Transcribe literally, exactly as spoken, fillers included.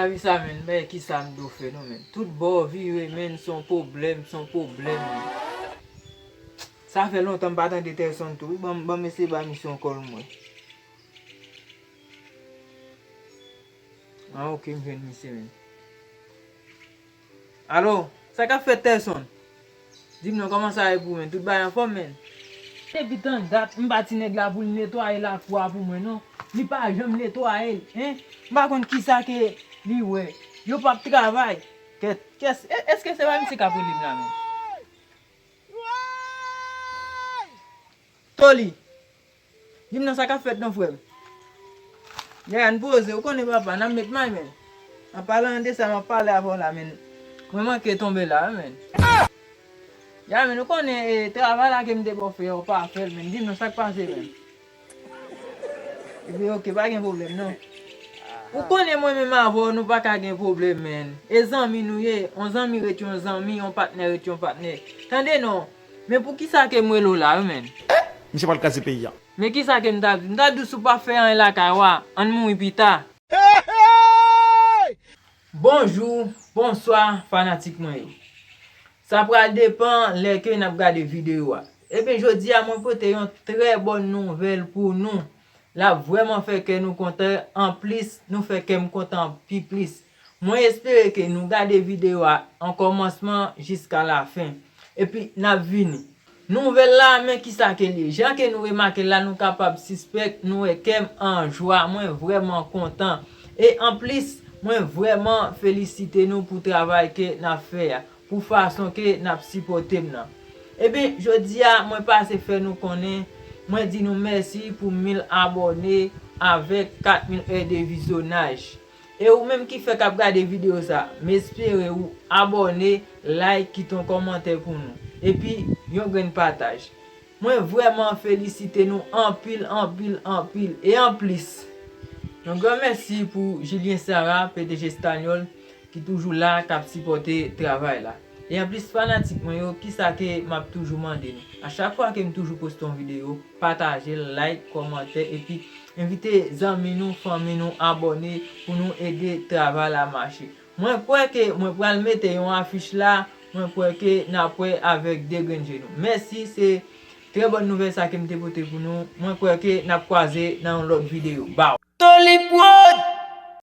Lavi sa, menn, men kisa m dwe fè non, menn. Tout bò vire, menn, se yon pwoblèm, se yon pwoblèm, menn. Sa fè lontan m pa tande Tèson tou wi. Ban m, ban m eseye ba misye yon kòl mwen. Ah, ok, m jwenn misye, menn. Alo, sa k ap fèt, Tèson? Di m non, kòman sa ye pou ou, menn? Tout bagay anfòm, menn? Depi tann dat, m ba ti nèg la pou l netwaye lakou a pou mwen, non. Li pa janm netwaye l, en? M pa konn kisa ke li wè. Yo p ap travay. Kèt, kès, e-, èske se pa misye k ap rele m la, menn? Toli! Di m non sa k ap fèt non, frè m. Yaya, n poze, ou konnen papa, n ap met may, menn. An palan de sa, m ap pale avè w la, menn. Mwen manke tonbe la wi, menn. Ya, menn, ou konnen, e, travay la ke m te ba w fè a, ou pa fè l, menn. Di m non sa k pase, menn. Epi, ok, pa gen pwoblèm, non. Ou konnen mwen menm avè w, nou pa ka gen pwoblèm, menn. E zanmi nou ye, yon zanmi ret yon zanmi, yon patnè ret yon patnè. Tande non, men poukisa ke m rele w la wi, menn? Misye pral kraze peyi a. Men kisa ke m t ap di? M t ap di w si w pa fè anyen lakay ou a, ann mouri pita. Bonjou, bonswa, fanatik mwen yo. Sa pral depan lè ke n ap gade videyo a. Ebyen, jodi a, mwen pote yon trè bòn nouvèl pou nou. L ap vrèman fè kè nou kontan, anplis, nou fè kè m kontan pi plis. Mwen espere ke nou gade videyo a an kòmansman jiska lafen. Epi, n ap vini. Nouvèl la, men kisa ke l ye. Jan ke nou remake l la, nou kapab sispèk, nou wè kè m an jwa, mwen vrèman kontan. E anplis, mwen vrèman felisite nou pou travay ke n ap fè a, pou fason ke n ap sipòte m nan. Ebyen, jodi a, mwen pase fè nou konnen, mwen di nou mèsi pou mil abòne avèk kat mil è de vizyonaj. E ou menm ki fèk ap gade videyo sa, m espere ou abòne, like, kite yon kòmantè pou nou. Epi, yon grenn pataj. Mwen vrèman felisite nou anpil, anpil, anpil. E anplis, yon gran mèsi pou Julien Sarah, P D G Stanyòl, ki toujou la, k ap sipòte travay la. E anplis, fanatik mwen yo, kisa ke m ap toujou mande nou? A chak fwa ke m toujou poste yon videyo, pataje l, like, kòmante, epi envite zanmi nou, fanmi nou, abòne pou nou ede travay la mache. Mwen kwè ke mwen pral mete yon afich la, mwen kwè ke n ap wè avèk de grenn je nou. Mèsi, se trè bòn nouvèl sa ke m te pote pou nou. Mwen kwè ke n ap kwaze nan yon lòt videyo. Baw! Toli Pro!